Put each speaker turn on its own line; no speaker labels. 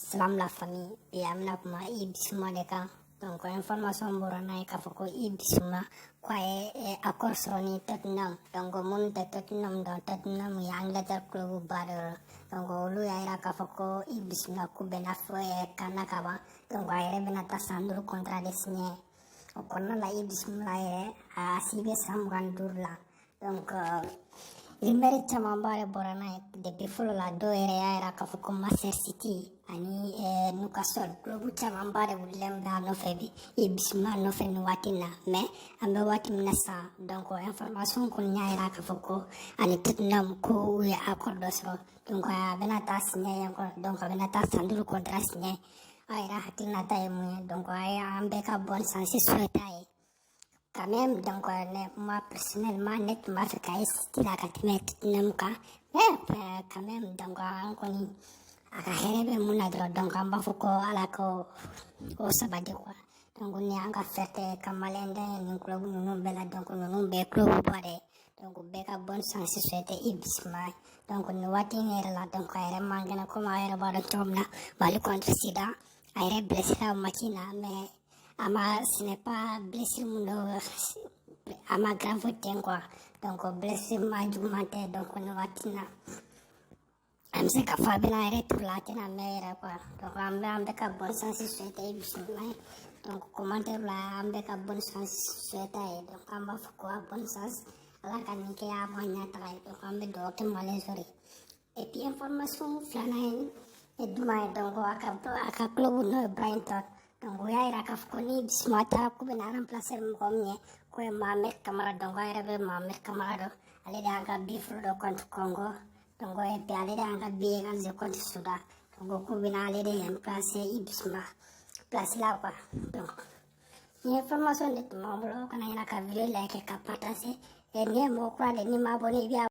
Salam la famille. Bi an bɛna kuma Yves Bissouma de kan. Donc information bɔra n'a ye k'a fɔ ko Yves Bissouma ko a ye accord sɔrɔ ni Tottenham. Donc minnu tɛ Tottenham dɔn, Tottenham ye Angleterre club ba de ye. Donc olu y'a yira k'a fɔ ko Yves Bissouma k'u bɛnna fɔ kan na ka ban. Donc a yɛrɛ bɛna taa san 5 contrat de signer. O kɔnɔna la, Yves Bissouma yɛrɛ a si bɛ san 25 la. Donc rumeur camanba de bɔra n'a ye depuis fɔlɔ la. Dɔw yɛrɛ y'a yira k'a fɔ ko Manchester City ani Newcastle, club camanba de wulilen bɛ a nɔfɛ bi, Yves Bissouma nɔfɛ nin waati in na. Mais an bɛ waati min na sisan, donc information kɔni y'a yira k'a fɔ ko ani Tottenham ko u ye accord dɔ sɔrɔ. Donc a bɛna taa signer yen quoi. Donc a bɛna taa san 5 contrat signer. Aw yɛrɛ hakilinata ye mun ye? Donc a ye an bɛɛ ka bonne chance souhaiter a ye quand même. Donc ne, moi personnellement, ne tun b'a fɛ ka ye City la ka tɛmɛ Tottenham kan, mais quand même, donc an kɔni a ka hɛrɛ bɛ mun na dɔrɔn, donc an b'a fɔ ko Ala ko o sabati quoi. Donc ni an ka fierté ka malien den ye nin club ninnu bɛɛ la. Donc ninnu bɛɛ club ba de. Donc bɛɛ ka bonne chance souhaiter Yves Bissouma. Donc nin waati in yɛrɛ la, donc a yɛrɛ man kɛnɛ, komi a yɛrɛ b'a dɔn cogo min na, Mali contre Sudan, a yɛrɛ blessé o match in na, mais a ma, ce n'est pas blessure mun don, a ma grave ten quoi. Donc blessure ma juguman tɛ. Donc nin waati in na, an bɛ se k'a fɔ a bɛna retour la, a tɛna mɛn yɛrɛ quoi. Donc an bɛ ka bonne chance souhaiter Yves Bissouma ye. Donc commentaire la, an bɛ ka bonne chance souhaiter a ye. Donc an b'a fɔ ko a bonne chance, Ala ka nin kɛ a ma ɲɛ taga ye. Donc an bɛ dugawu kɛ malien sɔrɔ. Et puis information filanan ye jumɛn ye? Donc a ka club n'o ye Brighton, donc o y'a yira k'a fɔ ko ni Bissouma taara, k'u bɛna remplacer mɔgɔ min ye, k'o ye Mohamed Kamara. Donc an yɛrɛ bɛ Mohamed Kamara dɔn, ale de y'an ka but fɔlɔ dɔ contre Congo. Donc et puis ale de y'an ka but égaliser contre Soudan. Donc k'u bɛna ale de remplacer Yves Bissouma place la quoi. Donc ni information de tun b'an bolo, kana ɲinɛ ka vidéo like, ka partager. Et ni ye mɔgɔ kura de, n'i ma abonné, i bɛ